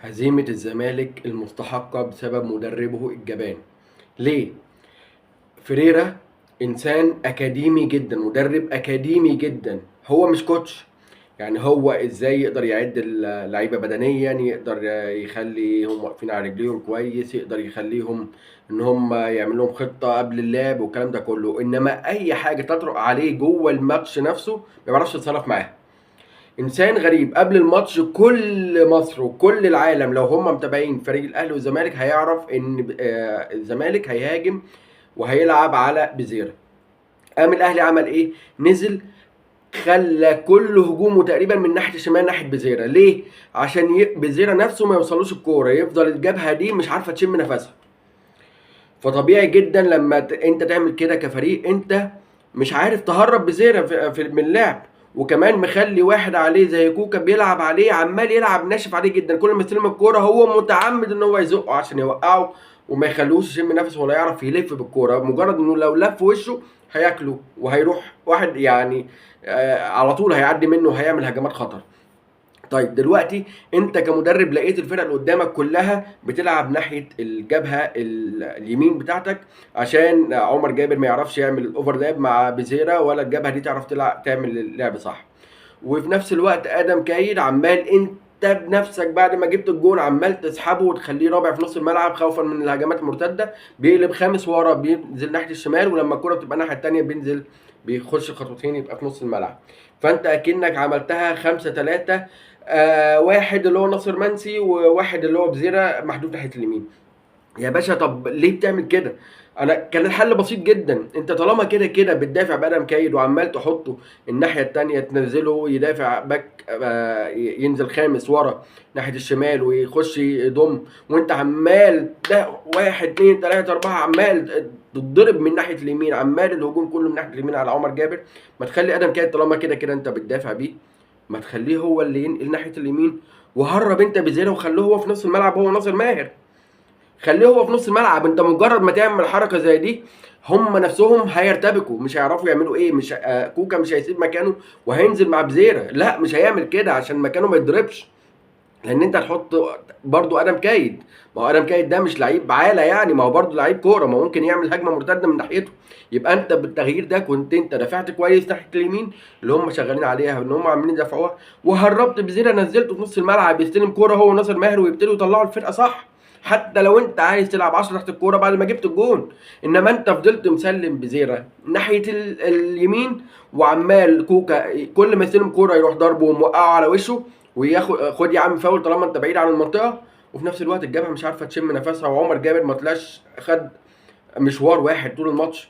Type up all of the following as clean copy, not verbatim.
هزيمة الزمالك المستحقة بسبب مدربه الجبان. ليه؟ فيريرا إنسان أكاديمي جدا، مدرب أكاديمي جدا، هو مش coach. يعني هو إزاي يقدر يعد اللعيبة بدنيا، يقدر يخليهم واقفين على رجليهم كويس، يقدر يخليهم إن هم يعمل لهم خطة قبل اللعب والكلام ده كله. إنما أي حاجة تطرق عليه جوه الماتش نفسه ما بيعرفش يتصرف معاها. انسان غريب. قبل الماتش كل مصر وكل العالم لو هم متابعين فريق الاهلي والزمالك هيعرف ان الزمالك هيهاجم وهيلعب على بزيره. قام الاهلي عمل ايه؟ نزل خلى كل هجومه تقريبا من ناحية الشمال ناحية بزيره. ليه؟ عشان بزيره نفسه ما يوصلوش الكورة، يفضل الجبهة دي مش عارفه تشم نفسها. فطبيعي جدا لما انت تعمل كده كفريق، انت مش عارف تهرب بزيره من اللعب، وكمان مخلي واحد عليه زي كوكا بيلعب عليه، عمال يلعب ناشف عليه جدا، كل ما يستلم الكورة هو متعمد ان هو يزقه عشان يوقعه وما يخلوش يشم نفسه ولا يعرف يلف بالكورة. مجرد انه لو لف وشه هياكله وهيروح واحد على طول هيعدي منه وهيعمل هجمات خطر. طيب دلوقتي انت كمدرب لقيت الفرق اللي قدامك كلها بتلعب ناحية الجبهة اليمين بتاعتك عشان عمر جابر ما يعرفش يعمل ال overlap مع بزيره، ولا الجبهة دي تعرف تعمل اللعب صح. وفي نفس الوقت ادم كايد عمال انت بنفسك بعد ما جبت الجون عمال تسحبه وتخليه رابع في نص الملعب خوفا من الهجمات المرتدة، بيقلب خامس ورا بينزل ناحية الشمال، ولما الكره بتبقى الناحية الثانية بينزل بيخش خطوتين يبقى في نص الملعب. فانت اكنك عملتها 5-3، واحد اللي هو ناصر منسي وواحد اللي هو بزيره محدود ناحية اليمين. يا باشا طب ليه بتعمل كده؟ انا كان الحل بسيط جدا، انت طالما كده كده بتدافع بادم كايد وعمال تحطه الناحية الثانية تنزله يدافع back، ينزل خامس ورا ناحية الشمال ويخش يضم، وانت عمال ده 1 2 3 4 عمال تتضرب من ناحية اليمين، عمال الهجوم كله من ناحية اليمين على عمر جابر. ما تخلي ادم كايد طالما كده كده انت بتدافع بيه، ما تخليه هو اللي ينقل ناحية اليمين، وهرب انت بزيره وخليه هو في نص الملعب، هو ناصر ماهر خليه هو في نص الملعب. انت مجرد ما تعمل حركة زي دي هم نفسهم هيرتبكوا، مش هيعرفوا يعملوا ايه. مش كوكا مش هيسيب مكانه وهينزل مع بزيره، لا مش هيعمل كده عشان مكانه ما يتضربش، لان انت هتحط برضو ادم كايد. ما هو ادم كايد ده مش لعيب عالة يعني، ما هو برضو لعيب كورة، ما ممكن يعمل هجمة مرتدة من ناحيته. يبقى انت بالتغيير ده كنت انت دافعت كويس ناحية اليمين اللي هم شغالين عليها ان هم عاملين يدافعوها، وهربت بزيره نزلته في نص الملعب يستلم كورة هو وناصر ماهر ويبتدوا يطلعوا الفرقة صح، حتى لو انت عايز تلعب 10 تحت الكورة بعد ما جبت الجون. انما انت فضلت مسلم بزيره ناحية اليمين، وعمال كوكا كل ما يستلم كورة يروح ضربه وموقعه على وشه وياخد خد يا عم فاول طالما انت بعيد عن المنطقة. وفي نفس الوقت الجبهة مش عارفه تشم نفسها، وعمر جابر ما طلعش خد مشوار واحد طول الماتش.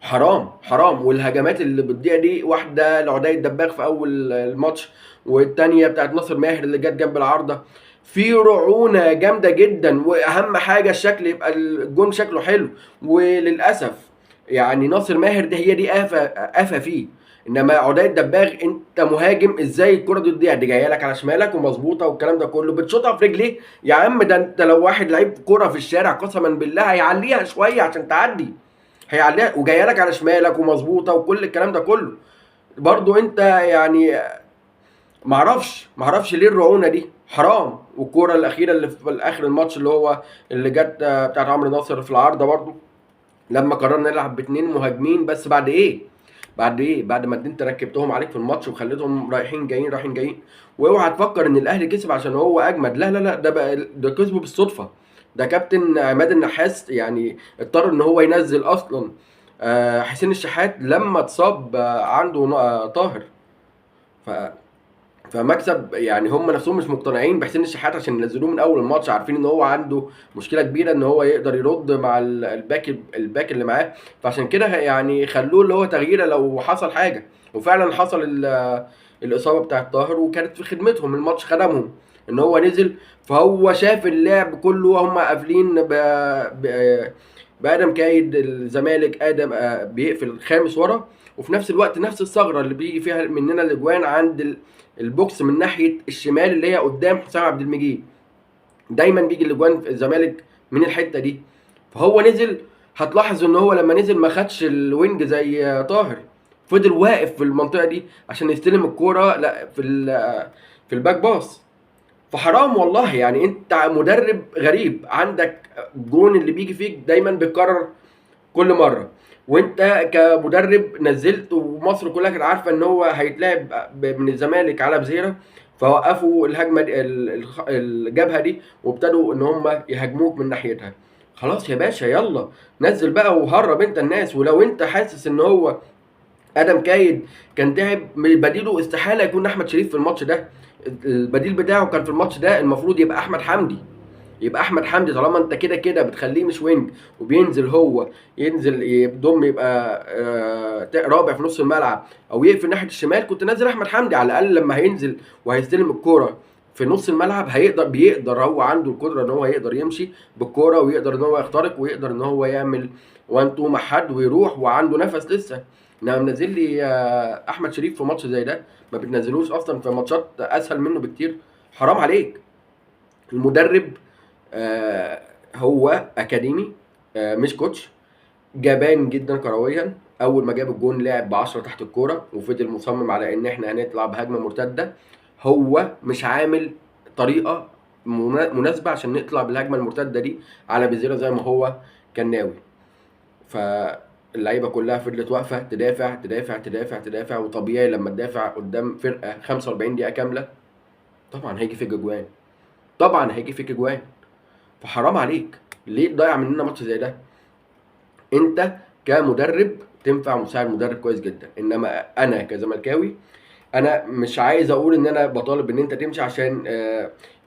حرام حرام. والهجمات اللي بتضيع دي، واحدة لعدي الدباغ في اول الماتش، والثانية بتاعت ناصر ماهر اللي جت جنب العارضة، في رعونة جامدة جدا. واهم حاجة الشكل، يبقى الجون شكله حلو. وللاسف يعني ناصر ماهر ده هي دي افه فيه. انما عدي الدباغ انت مهاجم، ازاي الكره دي تضيع؟ دي جاية لك على شمالك ومظبوطه والكلام ده كله، بتشوطها في رجليه يا عم. ده انت لو واحد لعيب كره في الشارع قسما بالله هيعليها شوية عشان تعدي، هيعليها وجاية لك على شمالك ومظبوطه وكل الكلام ده كله. برضو انت يعني معرفش ليه الرعونه دي، حرام. والكوره الاخيرة اللي في اخر الماتش اللي هو اللي جت بتاعت عمرو ناصر في العارضة برضو، لما قررنا نلعب باتنين مهاجمين بس بعد ايه؟ بعد ايه؟ بعد ما انت ركبتهم عليك في الماتش وخليتهم رايحين جايين رايحين جايين. واوعى تفكر ان الاهلي كسب عشان هو اجمد، لا لا لا، ده بقى ده كسبه بالصدفة. ده كابتن عماد النحاس يعني اضطر ان هو ينزل اصلا حسين الشحات لما اتصاب عنده طاهر. فمكسب يعني هم نفسهم مش مقتنعين بحسين الشحات عشان ينزلوه من اول الماتش، عارفين ان هو عنده مشكلة كبيرة ان هو يقدر يرد مع الباك اللي معاه، فعشان كده يعني خلوه اللي هو تغييره لو حصل حاجة. وفعلا حصل الاصابة بتاعه طاهر وكانت في خدمتهم، الماتش خدمهم ان هو نزل، فهو شاف اللعب كله وهم قافلين بادم كايد الزمالك، ادم بيقفل الخامس ورا، وفي نفس الوقت نفس الثغرة اللي بيجي فيها مننا الاجوان عند ال box من ناحية الشمال اللي هي قدام حسام عبد المجيد، دايما بيجي الاجوان في الزمالك من الحتة دي. فهو نزل، هتلاحظ ان هو لما نزل ما خدش ال wing زي طاهر، فضل واقف في المنطقة دي عشان يستلم الكورة لا في ال back pass. فحرام والله، يعني انت مدرب غريب، عندك جون اللي بيجي فيك دايما بيتكرر كل مرة، وانت كمدرب نزلت ومصر كلها كانت عارفه ان هو هيتلعب من الزمالك على بزيره، فوقفوا الهجمة الجبهة دي وابتدوا ان هم يهاجموك من ناحيتها. خلاص يا باشا، يلا نزل بقى وهرب انت الناس. ولو انت حاسس ان هو ادم كايد كان تعب، بديله استحالة يكون احمد شريف في الماتش ده. البديل بتاعه كان في الماتش ده المفروض يبقى احمد حمدي، يبقى احمد حمدي طالما انت كده كده بتخليه مش wing وبينزل هو ينزل يضم يبقى رابع في نص الملعب او يقفل ناحية الشمال، كنت نازل احمد حمدي على الاقل لما هينزل وهيستلم الكورة في نص الملعب بيقدر، هو عنده القدرة ان هو يقدر يمشي بالكورة ويقدر ان هو يخترق ويقدر ان هو يعمل 1 2 مع حد ويروح، وعنده نفس لسه. انما منزل لي احمد شريف في ماتش زي ده، ما بتنزلوش اصلا في ماتشات اسهل منه بكتير، حرام عليك. المدرب هو اكاديمي، مش coach، جبان جدا كرويا. اول ما جاب الجون لعب ب10 تحت الكورة وفضل مصمم على ان احنا هنطلع بهجمه مرتدة. هو مش عامل طريقه مناسبة عشان نطلع بالهجمه المرتدة دي على بزيره زي ما هو كان ناوي. فاللعيبه كلها فضلت واقفة تدافع تدافع تدافع تدافع، وطبيعي لما تدافع قدام فرقه 45 دقيقة كاملة طبعا هيجي فيك اجوان، طبعا هيجي فيك اجوان. فحرام عليك، ليه تضيع مننا ماتش زي ده؟ انت كمدرب تنفع مساعد مدرب كويس جدا، انما انا كزملكاوي انا مش عايز اقول ان انا بطالب ان انت تمشي عشان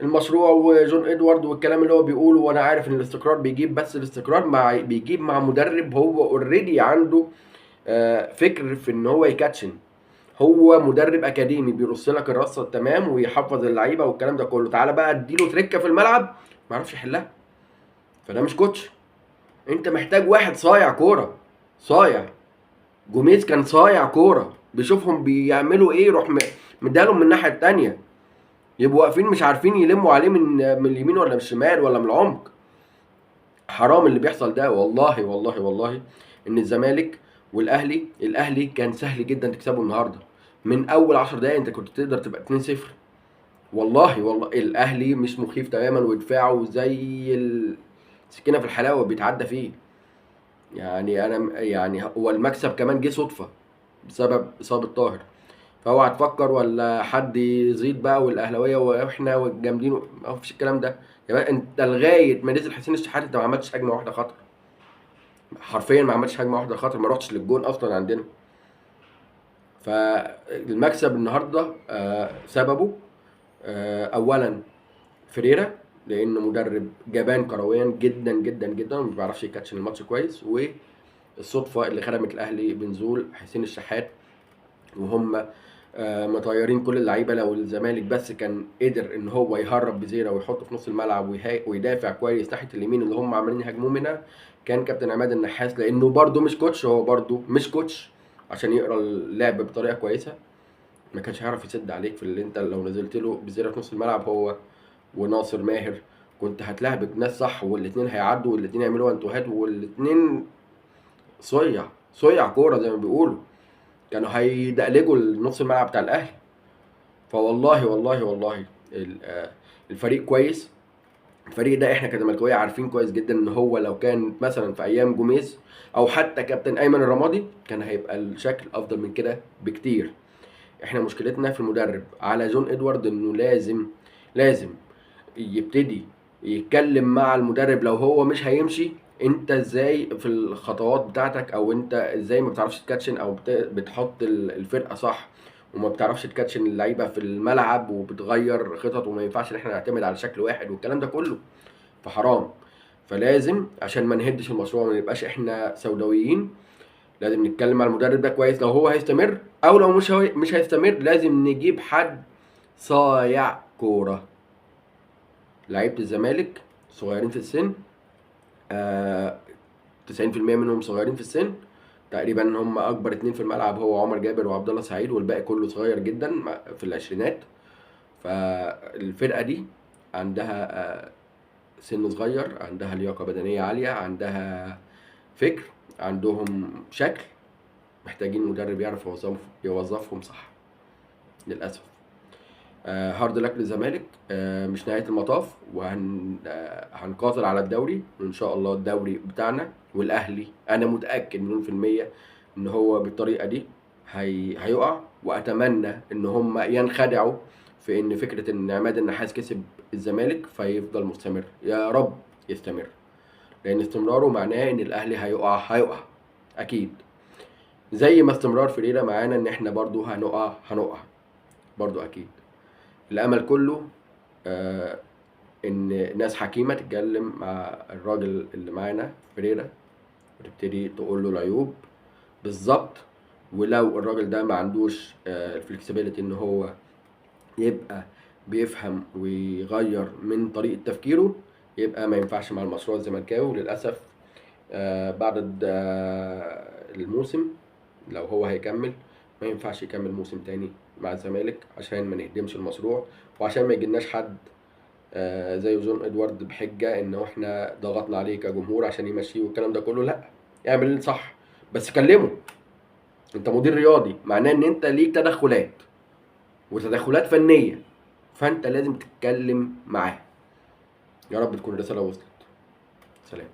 المشروع وجون ادوارد والكلام اللي هو بيقوله، وانا عارف ان الاستقرار بيجيب، بس الاستقرار بيجيب مع مدرب هو already عنده فكر في ان هو يكاتشن. هو مدرب اكاديمي بيرص لك الرصه التمام ويحفظ اللعيبة والكلام ده كله، تعالى بقى اديله تركه في الملعب ما يعرفش يحلها، فده مش coach. انت محتاج واحد صايع كورة، صايع. جوميز كان صايع كورة، بيشوفهم بيعملوا ايه يروح مدالهم من الناحية التانية، يبقوا واقفين مش عارفين يلموا عليه من اليمين ولا من الشمال ولا من العمق. حرام اللي بيحصل ده والله والله والله. ان الزمالك والاهلي، الاهلي كان سهل جدا تكسبه النهارده، من اول 10 دقايق انت كنت تقدر تبقى 2-0 والله والله. الاهلي مش مخيف تماما، ودفاعه زي السكينة في الحلاوة بيتعدى فيه. يعني انا يعني هو المكسب كمان جه صدفة بسبب اصابه طاهر، فاوعى تفكر ولا حد يزيد بقى والاهلاويه واحنا والجامدين، ما فيش الكلام ده يا بقى. انت لغاية ما نزل حسين الشحات انت ما عملتش هجمة واحدة خطر، حرفيا ما عملتش هجمة واحدة خطر، ما رحتش للجون اصلا عندنا. فالمكسب النهارده سببه اولا فريرا، لانه مدرب جبان كرويا جدا جدا جدا وما بيعرفش يكاتشن الماتش كويس، والصدفه اللي خدمت الاهلي بنزول حسين الشحات وهم مطيرين كل اللعيبة. لو الزمالك بس كان قدر ان هو يهرب بزيره ويحطه في نص الملعب ويدافع كويس ناحية اليمين اللي هم عمالين يهاجموه منها، كان كابتن عماد النحاس، لانه برده مش coach، هو برده مش coach عشان يقرا اللعب بطريقة كويسة، ما كانش هيعرف يسد عليك في اللي انت لو نزلت له بزيره في نص الملعب هو وناصر ماهر كنت هتلعب ناس صح، والاثنين هيعدوا والاثنين يعملوا انتوهات، والاثنين صيع صيع كورة زي ما بيقولوا، كانوا هيدقلجوا نص الملعب بتاع الاهلي. فوالله والله والله الفريق كويس. الفريق ده احنا كزملكاويه عارفين كويس جدا ان هو لو كان مثلا في ايام جوميز او حتى كابتن ايمن الرمادي كان هيبقى الشكل افضل من كده بكتير. احنا مشكلتنا في المدرب على جون ادوارد، انه لازم يبتدي يتكلم مع المدرب لو هو مش هيمشي. انت ازاي في الخطوات بتاعتك، او انت ازاي ما بتعرفش تكاتشن او بتحط الفرقة صح وما بتعرفش تكاتشن اللعيبة في الملعب وبتغير خطط، وما ينفعش ان احنا نعتمد على شكل واحد والكلام ده كله، فحرام. فلازم عشان ما نهدش المشروع وما نبقاش احنا سوداويين، لازم نتكلم مع المدرب ده كويس لو هو هيستمر، او لو مش هيستمر لازم نجيب حد صايع كورة. لعيبة الزمالك صغيرين في السن، 90% منهم صغيرين في السن تقريبا، هم اكبر اتنين في الملعب هو عمر جابر وعبد الله سعيد، والباقي كله صغير جدا في العشرينات. فالفرقه دي عندها سن صغير، عندها لياقه بدنية عالية، عندها فكر، عندهم شكل، محتاجين مدرب يعرف يوظفهم صح. للاسف hard luck للزمالك، مش نهاية المطاف، وهنقاتل على الدوري، وان شاء الله الدوري بتاعنا. والاهلي انا متاكد مليون في المية ان هو بالطريقة دي هيقع، واتمنى ان هم ينخدعوا في ان فكرة ان عماد النحاس كسب الزمالك فيفضل مستمر. يا رب يستمر، لان استمراره معناه ان الاهلي هيقع اكيد، زي ما استمرار فريرة معانا ان احنا برضو هنقع برضو اكيد. الامل كله ان ناس حكيمة تتكلم مع الراجل اللي معانا فريرة وتبتدي تقول له العيوب بالظبط، ولو الراجل ده ما عندوش ال flexibility ان هو يبقى بيفهم ويغير من طريقه تفكيره، يبقى ما ينفعش مع المشروع الزملكاوي. وللاسف بعد الموسم لو هو هيكمل ما ينفعش يكمل موسم تاني مع الزمالك، عشان ما نهدمش المشروع، وعشان ما يجيلناش حد زي جون ادوارد بحجة ان احنا ضغطنا عليه كجمهور عشان يمشيه والكلام ده كله. لا، اعمل صح بس كلمة. انت مدير رياضي، معناه ان انت ليك تدخلات وتدخلات فنية، فانت لازم تتكلم معاه. يا رب تكون الرسالة وصلت. سلام.